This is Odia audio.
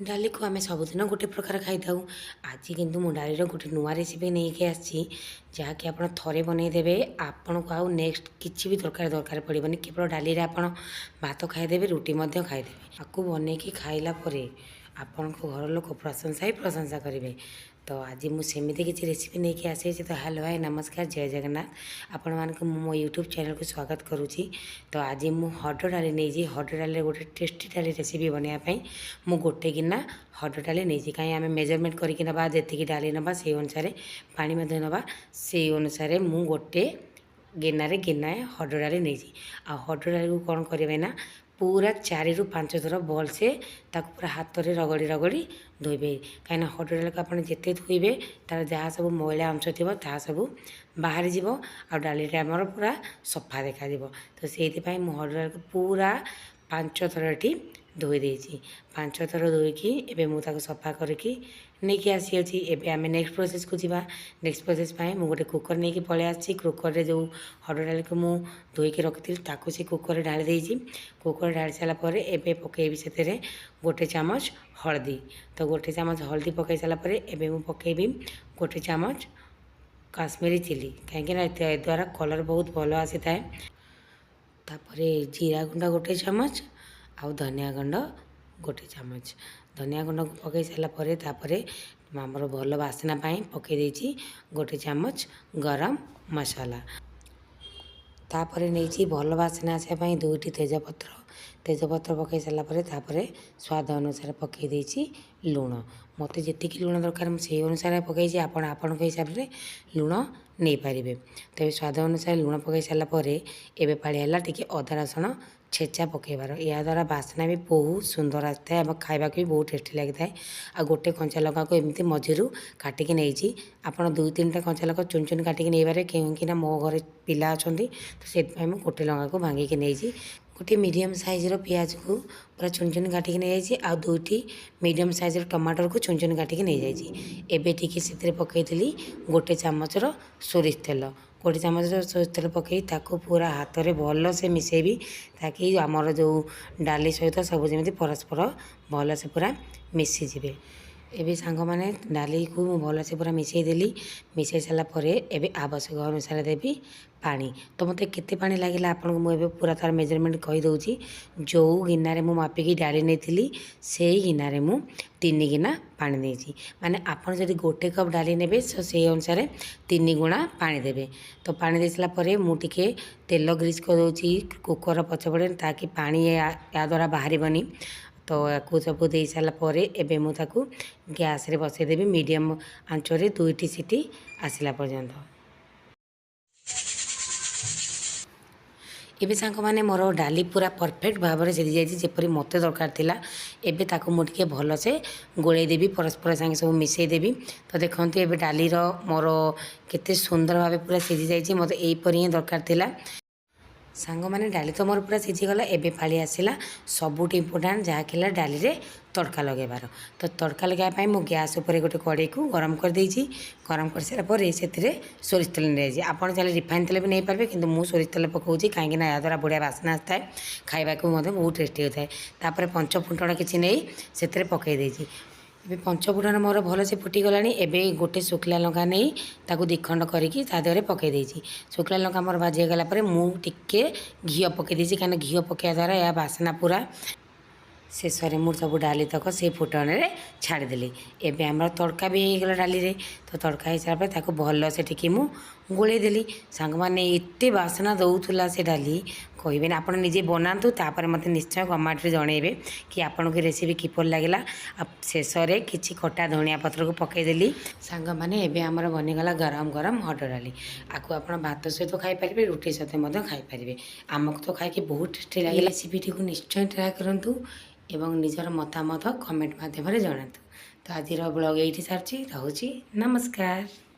ଡାଲିକୁ ଆମେ ସବୁଦିନ ଗୋଟେ ପ୍ରକାର ଖାଇଥାଉ। ଆଜି କିନ୍ତୁ ମୁଁ ଡାଲିର ଗୋଟେ ନୂଆ ରେସିପି ନେଇକି ଆସିଛି, ଯାହାକି ଆପଣ ଥରେ ବନେଇଦେବେ, ଆପଣଙ୍କୁ ଆଉ ନେକ୍ସଟ କିଛି ବି ତରକାରୀ ଦରକାର ପଡ଼ିବନି। କେବଳ ଡାଲିରେ ଆପଣ ଭାତ ଖାଇଦେବେ, ରୁଟି ମଧ୍ୟ ଖାଇଦେବେ। ଆକୁ ବନେଇକି ଖାଇଲା ପରେ ଆପଣଙ୍କ ଘର ଲୋକ ପ୍ରଶଂସା ହିଁ ପ୍ରଶଂସା କରିବେ। ତ ଆଜି ମୁଁ ସେମିତି କିଛି ରେସିପି ନେଇକି ଆସିଛି। ତ ହ୍ୟାଲୋ, ହାଇ, ନମସ୍କାର, ଜୟ ଜଗନ୍ନାଥ। ଆପଣମାନଙ୍କୁ ମୁଁ ମୋ ୟୁଟ୍ୟୁବ୍ ଚ୍ୟାନେଲକୁ ସ୍ୱାଗତ କରୁଛି। ତ ଆଜି ମୁଁ ହରଡ଼ ଡାଲି ନେଇଛି। ହରଡ଼ ଡାଲିରେ ଗୋଟେ ଟେଷ୍ଟି ଡାଲି ରେସିପି ବନେଇବା ପାଇଁ ମୁଁ ଗୋଟେ ଗିନା ହରଡ଼ ଡାଲି ନେଇଛି। କାହିଁ ଆମେ ମେଜରମେଣ୍ଟ କରିକି ନେବା, ଯେତିକି ଡାଲି ନେବା ସେଇ ଅନୁସାରେ ପାଣି ମଧ୍ୟ ନେବା। ସେଇ ଅନୁସାରେ ମୁଁ ଗୋଟେ ଗିନାରେ ଗିନାଏ ହରଡ଼ ଡାଲି ନେଇଛି। ଆଉ ହରଡ଼ ଡାଲିକୁ କ'ଣ କରିବେ ନା, ପୁରା 4ରୁ 5 ଥର ଭଲସେ ତାକୁ ପୁରା ହାତରେ ରଗଡ଼ି ରଗଡ଼ି ଧୋଇବେ। କାହିଁକିନା ହରଡ଼ ଡାଲିକୁ ଆପଣ ଯେତେ ଧୋଇବେ, ତା'ର ଯାହା ସବୁ ମଇଳା ଅଂଶ ଥିବ ତାହା ସବୁ ବାହାରିଯିବ ଆଉ ଡାଲିଟା ଆମର ପୁରା ସଫା ଦେଖାଯିବ। ତ ସେଇଥିପାଇଁ ମୁଁ ହରଡ଼ ଡାଲିକୁ ପୁରା 5 ଥର ଏଠି ଧୋଇ ଦେଇଛି। 5 ଥର ଧୋଇକି ଏବେ ମୁଁ ତାକୁ ସଫା କରିକି ନେଇକି ଆସିଅଛି। ଏବେ ଆମେ ନେକ୍ସଟ ପ୍ରୋସେସ୍କୁ ଯିବା। ନେକ୍ସଟ ପ୍ରୋସେସ୍ ପାଇଁ ମୁଁ ଗୋଟେ କୁକର୍ ନେଇକି ପଳେଇ ଆସିଛି। କୁକର୍ରେ ଯେଉଁ ହରଡ଼ ଡାଲିକୁ ମୁଁ ଧୋଇକି ରଖିଥିଲି, ତାକୁ ସେ କୁକର୍ରେ ଢାଳି ଦେଇଛି। କୁକର୍ରେ ଢାଳି ସାରିଲା ପରେ ଏବେ ପକାଇବି ସେଥିରେ ଗୋଟେ ଚାମଚ ହଳଦୀ। ତ ଗୋଟେ ଚାମଚ ହଳଦୀ ପକାଇ ସାରିଲା ପରେ ଏବେ ମୁଁ ପକାଇବି ଗୋଟେ ଚାମଚ କାଶ୍ମୀରୀ ଚିଲି, କାହିଁକିନା ଏଦ୍ୱାରା କଲର୍ ବହୁତ ଭଲ ଆସିଥାଏ। ତାପରେ ଜିରା ଗୁଣ୍ଡ ଗୋଟେ ଚାମଚ ଆଉ ଧନିଆ ଗୁଣ୍ଡ ଗୋଟେ ଚାମଚ। ଧନିଆ ଗୁଣ୍ଡକୁ ପକାଇ ସାରିଲା ପରେ ତାପରେ ଆମର ଭଲ ବାସ୍ନା ପାଇଁ ପକାଇ ଦେଇଛି ଗୋଟେ ଚାମଚ ଗରମ ମସଲା। ତାପରେ ନେଇଛି ଭଲ ବାସ୍ନା ଆସିବା ପାଇଁ 2ଟି ତେଜପତ୍ର। ତେଜପତ୍ର ପକାଇ ସାରିଲା ପରେ ତାପରେ ସ୍ୱାଦ ଅନୁସାରେ ପକାଇ ଦେଇଛି ଲୁଣ। ମୋତେ ଯେତିକି ଲୁଣ ଦରକାର ମୁଁ ସେଇ ଅନୁସାରେ ପକାଇଛି, ଆପଣ ଆପଣଙ୍କ ହିସାବରେ ଲୁଣ ନେଇପାରିବେ। ତେବେ ସ୍ୱାଦ ଅନୁସାରେ ଲୁଣ ପକାଇ ସାରିଲା ପରେ ଏବେ ପାଳି ହେଲା ଟିକେ ଅଦା ରସୁଣ ଛେଚା ପକାଇବାର। ଏହାଦ୍ୱାରା ବାସ୍ନା ବି ବହୁତ ସୁନ୍ଦର ଆସିଥାଏ ଏବଂ ଖାଇବାକୁ ବି ବହୁତ ଟେଷ୍ଟି ଲାଗିଥାଏ। ଆଉ ଗୋଟେ କଞ୍ଚା ଲଙ୍କାକୁ ଏମିତି ମଝିରୁ କାଟିକି ନେଇଛି। ଆପଣ 2 3ଟା କଞ୍ଚା ଲଙ୍କା ଚୁନ ଚୁନ କାଟିକି ନେଇପାରିବେ, କାହିଁକିନା ମୋ ଘରେ ପିଲା ଅଛନ୍ତି, ତ ସେଥିପାଇଁ ମୁଁ ଗୋଟେ ଲଙ୍କାକୁ ଭାଙ୍ଗିକି ନେଇଛି। ଗୋଟିଏ ମିଡ଼ିୟମ୍ ସାଇଜ୍ର ପିଆଜକୁ ପୁରା ଚୁନ ଚୁନ କାଟିକି ନେଇଯାଇଛି ଆଉ 2ଟି ମିଡ଼ିୟମ୍ ସାଇଜ୍ର ଟମାଟରକୁ ଚୁନ ଚୁନ କାଟିକି ନେଇଯାଇଛି। ଏବେ ଟିକେ ସେଥିରେ ପକାଇଥିଲି ଗୋଟେ ଚାମଚର ସୋରିଷ ତେଲ। ଗୋଟେ ଚାମଚ ସୋରିଷ ତେଲ ପକାଇ ତାକୁ ପୁରା ହାତରେ ଭଲସେ ମିଶାଇବି, ତାକି ଆମର ଯେଉଁ ଡାଲି ସହିତ ସବୁ ଯେମିତି ପରସ୍ପର ଭଲସେ ପୁରା ମିଶିଯିବେ। ଏବେ ସାଙ୍ଗମାନେ, ଡାଲିକୁ ମୁଁ ଭଲସେ ପୁରା ମିଶାଇ ଦେଲି। ମିଶାଇ ସାରିଲା ପରେ ଏବେ ଆବଶ୍ୟକ ଅନୁସାରେ ଦେବି ପାଣି। ତ ମୋତେ କେତେ ପାଣି ଲାଗିଲା ଆପଣଙ୍କୁ ମୁଁ ଏବେ ପୁରା ତା'ର ମେଜରମେଣ୍ଟ କହିଦେଉଛି। ଯେଉଁ ଗିନାରେ ମୁଁ ମାପିକି ଡାଲି ନେଇଥିଲି, ସେଇ ଗିନାରେ ମୁଁ 3 ଗିନା ପାଣି ଦେଇଛି। ମାନେ ଆପଣ ଯଦି ଗୋଟେ କପ୍ ଡାଲି ନେବେ, ତ ସେଇ ଅନୁସାରେ 3 ଗୁଣା ପାଣି ଦେବେ। ତ ପାଣି ଦେଇ ସାରିଲା ପରେ ମୁଁ ଟିକେ ତେଲ ଗ୍ରୀସ୍ କରିଦେଉଛି କୁକର୍ର ପଛପଟେ, ତାକି ପାଣି ଏହା ଦ୍ୱାରା ବାହାରିବନି। ତ ୟାକୁ ସବୁ ଦେଇ ସାରିଲା ପରେ ଏବେ ମୁଁ ତାକୁ ଗ୍ୟାସ୍ରେ ବସାଇଦେବି ମିଡ଼ିୟମ୍ ଆଞ୍ଚରେ 2ଟି ସିଟି ଆସିଲା ପର୍ଯ୍ୟନ୍ତ। ଏବେ ସାଙ୍ଗମାନେ, ମୋର ଡାଲି ପୁରା ପରଫେକ୍ଟ ଭାବରେ ସିଝି ଯାଇଛି, ଯେପରି ମୋତେ ଦରକାର ଥିଲା। ଏବେ ତାକୁ ମୁଁ ଟିକେ ଭଲସେ ଗୋଳେଇ ଦେବି, ପରସ୍ପର ସାଙ୍ଗେ ସବୁ ମିଶାଇ ଦେବି। ତ ଦେଖନ୍ତୁ, ଏବେ ଡାଲିର ମୋର କେତେ ସୁନ୍ଦର ଭାବେ ପୁରା ସିଝି ଯାଇଛି। ମୋତେ ଏଇପରି ହିଁ ଦରକାର ଥିଲା। ସାଙ୍ଗମାନେ, ଡାଲି ତ ମୋର ପୁରା ସିଝିଗଲା। ଏବେ ପାଳି ଆସିଲା ସବୁଠୁ ଇମ୍ପୋର୍ଟାଣ୍ଟ, ଯାହାକି ହେଲା ଡାଲିରେ ତଡ଼କା ଲଗାଇବାର। ତ ତଡ଼କା ଲଗାଇବା ପାଇଁ ମୁଁ ଗ୍ୟାସ୍ ଉପରେ ଗୋଟେ କଡ଼େଇକୁ ଗରମ କରିଦେଇଛି। ଗରମ କରିସାରିଲା ପରେ ସେଥିରେ ସୋରିଷ ତେଲ ନେଇଯାଇଛି। ଆପଣ ଚାହିଁଲେ ରିଫାଇନ୍ ତେଲ ବି ନେଇପାରିବେ, କିନ୍ତୁ ମୁଁ ସୋରିଷ ତେଲ ପକାଉଛି, କାହିଁକିନା ଏହାଦ୍ୱାରା ବଢ଼ିଆ ବାସ୍ନା ଆସିଥାଏ, ଖାଇବାକୁ ମଧ୍ୟ ବହୁତ ଟେଷ୍ଟି ହୋଇଥାଏ। ତାପରେ ପଞ୍ଚ ଫୁଟଣ କିଛି ନେଇ ସେଥିରେ ପକାଇ ଦେଇଛି। ଏବେ ପଞ୍ଚଫୁଟଣ ମୋର ଭଲସେ ଫୁଟିଗଲାଣି। ଏବେ ଗୋଟେ ଶୁଖିଲା ଲଙ୍କା ନେଇ ତାକୁ 2 ଖଣ୍ଡ କରିକି ତା ଦେହରେ ପକାଇ ଦେଇଛି। ଶୁଖିଲା ଲଙ୍କା ମୋର ଭାଜି ହେଇଗଲା ପରେ ମୁଁ ଟିକେ ଘିଅ ପକାଇ ଦେଇଛି, କାହିଁକିନା ଘିଅ ପକାଇବା ଦ୍ୱାରା ଏହା ବାସ୍ନା ପୁରା। ଶେଷରେ ମୁଁ ସବୁ ଡାଲି ତକ ସେଇ ଫୁଟଣରେ ଛାଡ଼ିଦେଲି। ଏବେ ଆମର ତଡ଼କା ବି ହେଇଗଲା ଡାଲିରେ। ତ ତଡ଼କା ହେଇସାରିଲା ପରେ ତାକୁ ଭଲସେ ଟିକେ ମୁଁ ଗୋଳେଇ ଦେଲି। ସାଙ୍ଗମାନେ, ଏତେ ବାସ୍ନା ଦେଉଥିଲା ସେ ଡାଲି, କହିବେନି। ଆପଣ ନିଜେ ବନାନ୍ତୁ, ତାପରେ ମୋତେ ନିଶ୍ଚୟ କମେଣ୍ଟରେ ଜଣାଇବେ କି ଆପଣଙ୍କୁ ରେସିପି କିପରି ଲାଗିଲା। ଆଉ ଶେଷରେ କିଛି କଟା ଧନିଆ ପତ୍ରକୁ ପକାଇଦେଲି। ସାଙ୍ଗମାନେ, ଏବେ ଆମର ବନିଗଲା ଗରମ ଗରମ ହରଡ଼ ଡାଲି। ଆକୁ ଆପଣ ଭାତ ସହିତ ଖାଇପାରିବେ, ରୁଟି ସହିତ ମଧ୍ୟ ଖାଇପାରିବେ। ଆମକୁ ତ ଖାଇକି ବହୁତ ଟେଷ୍ଟି ଲାଗିଲା। ରେସିପିଟିକୁ ନିଶ୍ଚୟ ଟ୍ରାଏ କରନ୍ତୁ ଏବଂ ନିଜର ମତାମତ କମେଣ୍ଟ ମାଧ୍ୟମରେ ଜଣାନ୍ତୁ। ତ ଆଜିର ବ୍ଲଗ୍ ଏଇଠି ସାରିଛି, ରହୁଛି, ନମସ୍କାର।